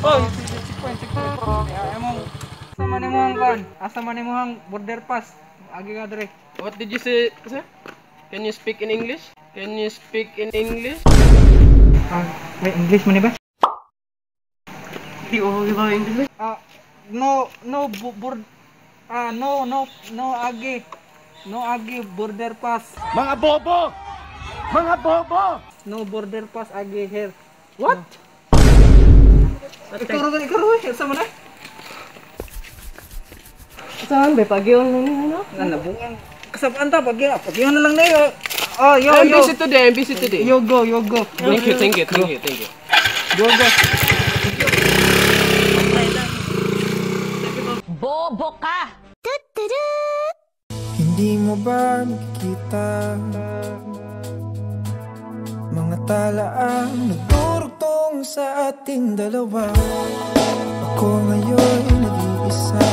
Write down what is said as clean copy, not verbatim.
Oh, checkpoint, checkpoint. Ya, emang asa man imong kan? Asa man imong border pass? Agi ka dire. What did you say, sir? Can you speak in English? Can you speak in English? Ah, may English man ni ba? Di ko ba English? Ah, no, no board, ah, no, no, no agi. No agi border pass. Mga bobo! Mga bobo! No border pass agi here. What? Ikaw ro, ikaw ro, asa man na? Saan ba? Pagyon na niya, no? Na nabuang. Kasabaan ta pag pag na lang na yo. Oh, yo, I'm yo. busy today. I'm busy today. You go, you go. Thank you, thank you, thank you, thank you. Go, go. Bobo ka! Hindi mo ba nakikita mga tala ang nagdurugtong sa ating dalawa? Ako ngayon nag-iisa.